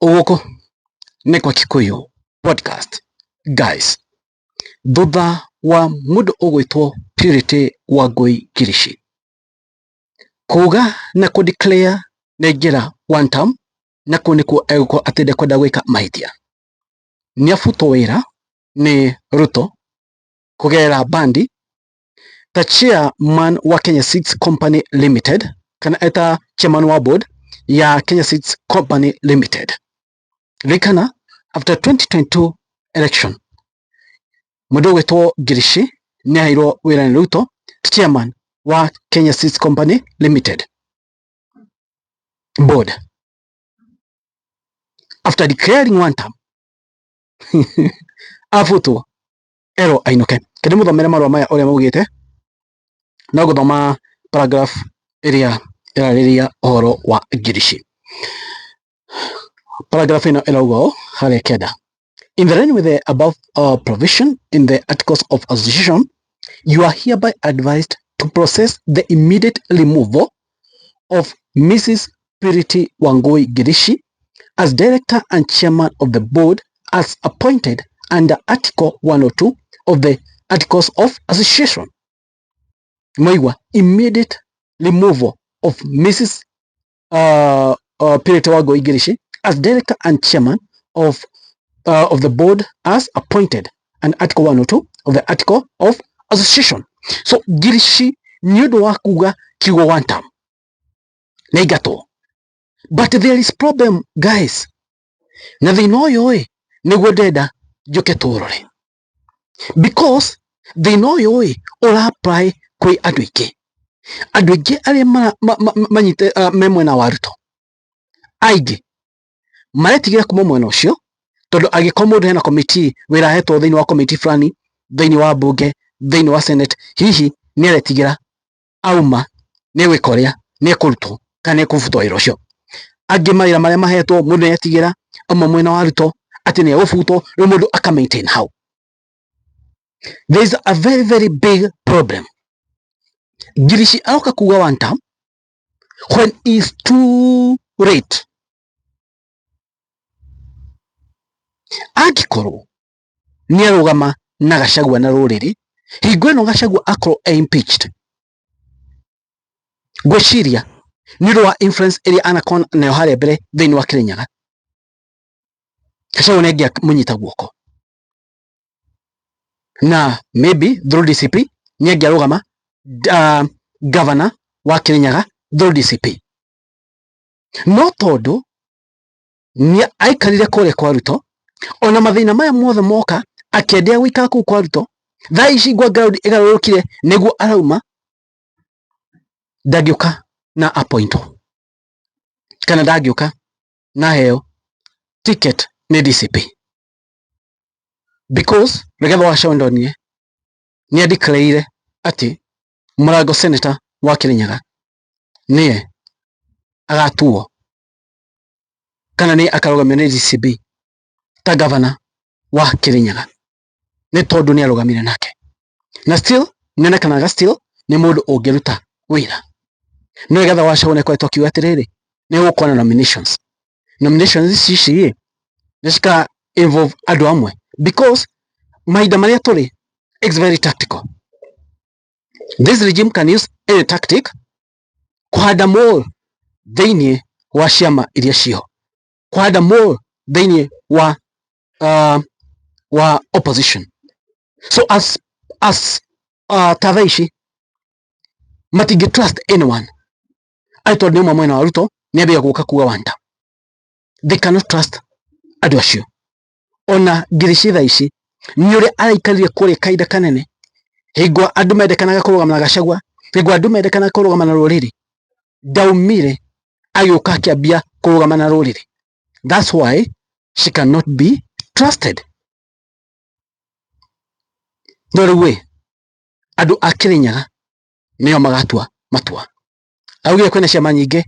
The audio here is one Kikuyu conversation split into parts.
Gũkũ nĩ kwa Kikuyu Podcast. Guys, thutha wa mũndũ ũgwĩtwo Purity Wangui Ngirici kuga na kũ declare nĩaingĩra one term na kũu nĩkuo egũkorwo atĩ ndekwenda gwĩka mahĩtia, nĩabutwo wĩra nĩ Ruto kũgerera bandi ta chairman wa Kenya Seeds Company Limited kana eta chairman wa board ya Kenya Seeds Company Limited. Ririkana after 2022 election mũndũ ũgwĩtwo Ngirici nĩaheirwo wĩra nĩ Ruto ta chairman wa Kenya Seeds Company Limited board after declaring one term abutwo erwo ainũke. Kende mũthomere marũa maya ũrĩa maugĩte no gũthoma paragraph ĩrĩa ĩrarĩrĩria ũhoro wa Ngirici. Paragraph ĩno ĩrauga ũũ harĩa kenda: In the line with the above provision in the Articles of Association, you are hereby advised to process the immediate removal of Mrs. Purity Wangui Ngirici as Director and Chairman of the Board as appointed under Article 102 of the Articles of Association. Mwaigua, immediate removal of Mrs. Purity Wangui Ngirici as Director and Chairman of the board as appointed under Article 102 of the Article of Association. So Ngirici nĩ ũndũ wa kuga kiugo one term nĩ aingatwo, but there is problem, guys, na thĩna ũyũ ĩ nĩguo ndĩrenda njũke tũrore, because thĩna ũyũ ĩ ũra apply kwĩ andũ aingĩ, andũ aingĩ arĩa manyite me mwena wa Ruto, aingĩ maretigĩra kuma mwena ũcio tondũ angĩkorwo mũndũ hena committee wĩra ahetwo thĩinĩ wa committee fulani, thĩinĩ wa bunge, thĩinĩ wa senate, hihi nĩ aretigĩra auma nĩ egwĩka ũrĩa nĩ ekũrutwo kana nĩ ekũbutwo wĩra ũcio. Angĩ mawĩra marĩa mahetwo mũndũ nĩ aretigĩra auma mwena wa Ruto atĩ nĩ egũbutwo, rĩu mũndũ aka maintain hau. There is a very very big problem. Ngirici aroka kuga one term when is too late. Angĩkorwo nĩ arũgama na Gachagua na rũrĩrĩ, hingo ĩno Gachagua akorwo e impeached, ngwĩciria nĩ ũndũ wa influence ĩrĩa anakorwo nayo harĩa mbere thĩinĩ wa Kirinyaga, Gachagua nĩ angĩamũnyita guoko na maybe through DCP nĩ angĩarũgama governor wa Kirinyaga through DCP, no tondũ nĩ aikarire kũrĩa kwa Ruto ona mathĩna maya mothe moka akĩendea gũikara kũu kwa Ruto, thaa ici ngwa ground ĩgarũrũkire nĩguo arauma, ndangĩũka na appointwo kana ndangĩũka na heo ticket nĩ DCP, because Rigathi wa Gachagua ndonire nĩ a atĩ mũrango senator wa Kirinyaga nĩye agatuo kana nĩ akarũgamio nĩ DCP ta governor wa Kirinyaga nĩ tondũ nĩ arũgamire nake na still nĩonekanaga still nĩ mũndũ ũngĩruta wĩra. No Rigathi wa Gachagua nĩakoretwo akiuga atĩrĩrĩ, nĩ gũkorwo na nominations, nominations ici ici ĩ nĩ cika involve andũ amwe, because mahinda marĩa tũrĩ it's very tactical. This regime can use any tactic kũhanda mole thĩinĩ wa ciama iria ciĩho, kũhanda mole thĩinĩ wa opposition. So as ta thaa ici matingĩ trust anyone arĩ tondũ nĩ ũmwe mwena wa Ruto nĩ ambia gũka kuga wanta, they cannot trust andũ acio. Ona Ngirici thaa ici nĩ ũrĩa araikarire kũrĩa kahinda kanene hingo andũ mendekanaga kũrũgama na Gachagua, hingo andũ mendekanaga kũrũgama na rũrĩrĩ, ndaumire agĩũka akĩambia kũrũgama na rũrĩrĩ. That's why she cannot be trusted. No rĩu ĩ andũ a Kirinyaga nĩo magatua matua. Augire kwĩna ciama nyingĩ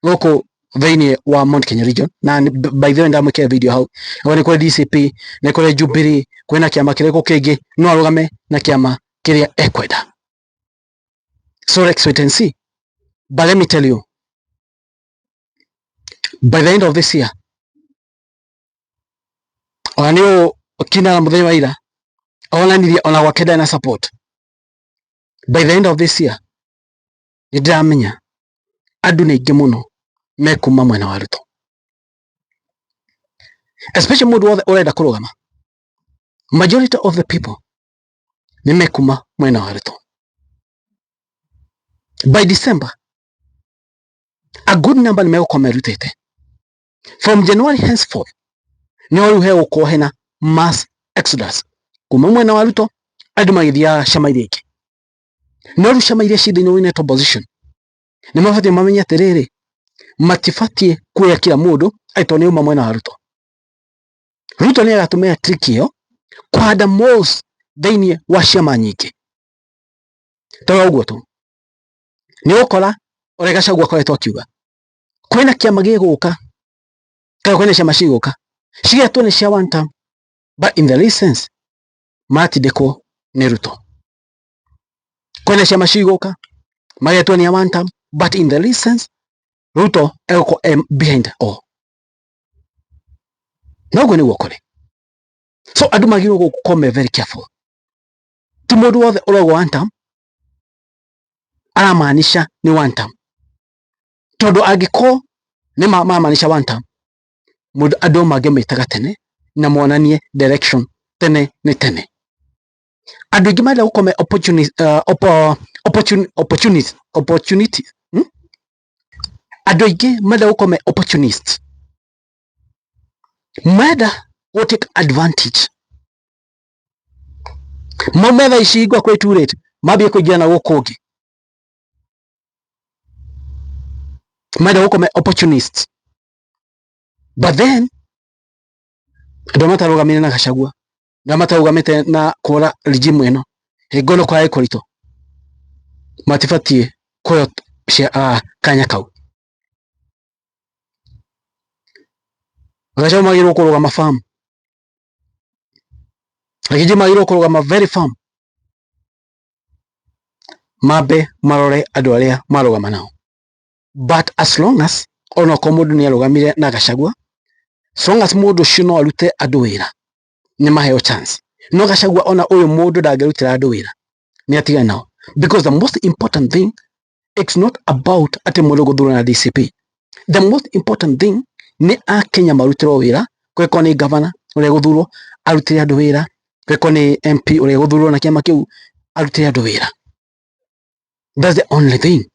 gũkũ thĩinĩ wa Mount Kenya region, na by the way ndamwĩkĩra video hau nĩ kũrĩ DCP, nĩ kũrĩ Jubilee, kwĩna kĩama kĩrĩkũ kĩngĩ, no arũgame na kĩama kĩrĩa ekwenda. So let's wait and see, but let me tell you, by the end of this year Ona nĩ ũkinara mũthenya wa ira onanirie ona gwake ndarĩ na support. By the end of this year nĩ ndĩramenya andũ nĩ aingĩ mũno mekuma mwena wa Ruto, especially mũndũ wothe ũrenda kũrũgama, majority of the people nĩ mekuma mwena wa Ruto. By December a good number nĩ megũkorwo merutĩte. From January henceforth nĩ rĩu hegũkorwo hena mass exodus kuma mwena wa Ruto andũ magĩthiaga ciama iria ingĩ. No rĩu ciama iria ciĩ thĩinĩ wa United Opposition nĩ mabatiĩ mamenye atĩrĩrĩ, matibatiĩ kuoya kila mũndũ atĩ tondũ nĩ auma mwena wa Ruto. Ruto nĩ agatũmĩra trick ĩyo kũhanda moles thĩinĩ wa ciama nyingĩ. To ũguo tu, nĩ ũgũkora ũrĩa Gachagua akoretwo akiuga kwĩna kĩama gĩgũka kana kwĩna ciama cigũka cigetwo nĩ cia one term, but in the real sense maratindĩkwo nĩ Ruto. Kwĩna ciama cigũka magetwo nĩ a one term, but in the real sense Ruto egũkorwo e behind all. Na ũguo nĩguo kũrĩ. So andũ magĩrĩirwo gũkorwo me very careful. Ti mũndũ wothe ũrauga one term aramaanisha nĩ one term, tondũ angĩkorwo nĩ maramaanisha one term, mũndũ andũ mangĩmĩtaga tene na monanie direction tene nĩ tene. Andũ aingĩ marenda gũkorwo me opportunity, Andũ aingĩ marenda gũkorwo me opportunist, marenda gũ take advantage. Maume thaa ici ngwa kwĩ too late, mambie kũingĩra na gũkũ ũngĩ. Marenda gũkorwo me opportunist, but then andũ arĩa matarũgamire na Gachagua, andũ arĩa matarũgamĩte na kũra regime ĩno hingo ĩno kũrarĩ kũritũ, matibatiĩ kũheo kanya kau. Gachagua magĩrĩirwo kũrũgama firm, Riggy magĩrĩirwo kũrũgama very firm, mambe marore andũ arĩa marũgama nao. But as long as onokorwo mũndũ nĩ arũgamire na Gachagua, as long as mũndũ ũcio no arute andũ wĩra, nĩ maheo chance. No Gachagua ona ũyũ mũndũ ndangĩrutĩra andũ wĩra, nĩ atigane nao. Because the most important thing, it's not about atĩ mũndũ gũthurwo na DCP. The most important thing nĩ akenya marutĩrwo wĩra, kũngĩkorwo nĩ governor ũrĩa gũthurwo arutĩre andũ wĩra, kũngĩkorwo nĩ MP ũrĩa gũthurwo na kĩama kĩu arutĩre andũ wĩra. That's the only thing.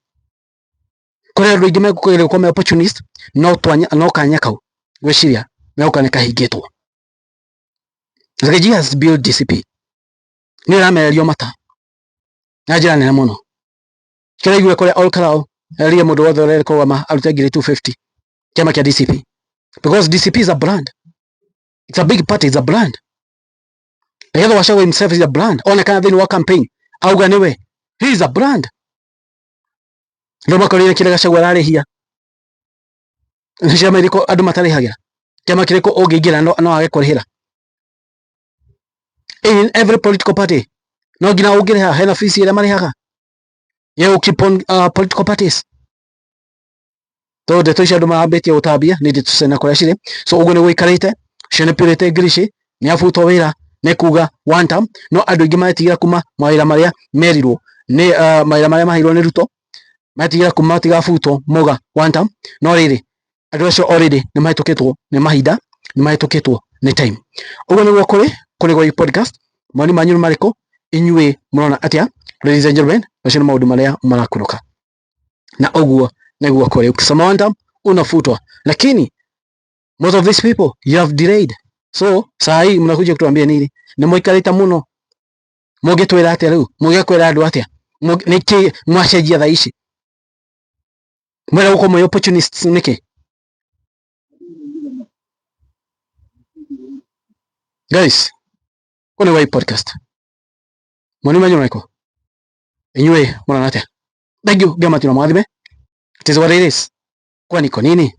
Kũrĩ andũ aingĩ mekũgeria gũkorwo me opportunist, no twanya, no kanya kau gwĩciria megũka nĩ kahingĩtwo. Riggy has built DCP. Nĩ ĩramererio mata na njĩra nene mũno. Kĩrĩa igue kũrĩa Ol Kalou erire mũndũ wothe ũrĩa kũrũgama arute ngiri 250 kĩama kĩa DCP, because DCP is a brand, it's a big party, it's a brand. Rigathi Gachagua himself is a brand. Onekana thĩinĩ wa campaign auga nĩwe, he is a brand. Ndio makorire kĩrĩa Gachagua ararĩhia nĩ ciama irĩkũ andũ matarĩhagĩra, kĩama kĩrĩkũ ũngĩingĩra no age kũrĩhĩra. In every political party no nginya ũngĩrĩha, hena fees ĩrĩa marĩhaga ya keep on political parties. Tondũ ndeto icio andũ marambĩtie gũtambia nĩ ndeto ciana kũrĩa cirĩ. So ũguo nĩ gũikarĩte, cio nĩ Purity Ngirici nĩ abutwo wĩra nĩ kuga one term, no andũ aingĩ maretigĩra kuma mawĩra marĩa merirwo nĩ mawĩra marĩa maheirwo nĩ Ruto, maretigĩra kuma matigabutwo mauga one term. No rĩrĩ andũ acio already nĩ mahĩtũkĩtwo nĩ mahinda, nĩ mahĩtũkĩtwo nĩ time. Ũguo nĩguo kũrĩ kũrĩ gwa podcast. Mawoni manyu nĩ marĩkũ? Inyuĩ mũrona atĩa? Ladies and gentlemen, macio nĩ maũndũ marĩa marakunũka, na ũguo nĩguo kũrĩ. Ukisema one term unafutwa, lakini most of these people you have delayed. So saa hii mnakuja kutuambia nini? Nĩ mũikarĩte mũno, mũngĩtwĩra atĩa rĩu? Mũngĩkwĩra andũ atĩa? Nĩkĩ mwacenjia thaa ici? Mwenda gũkorwo mwĩ opportunists nĩkĩ? Guys, kũu nĩ gwa podcast. Mawoni manyu marĩkũ? Inyuĩ mũrona atĩa? Thank you, Ngai matino mwathime. It is what it is. Kwani kwa nini?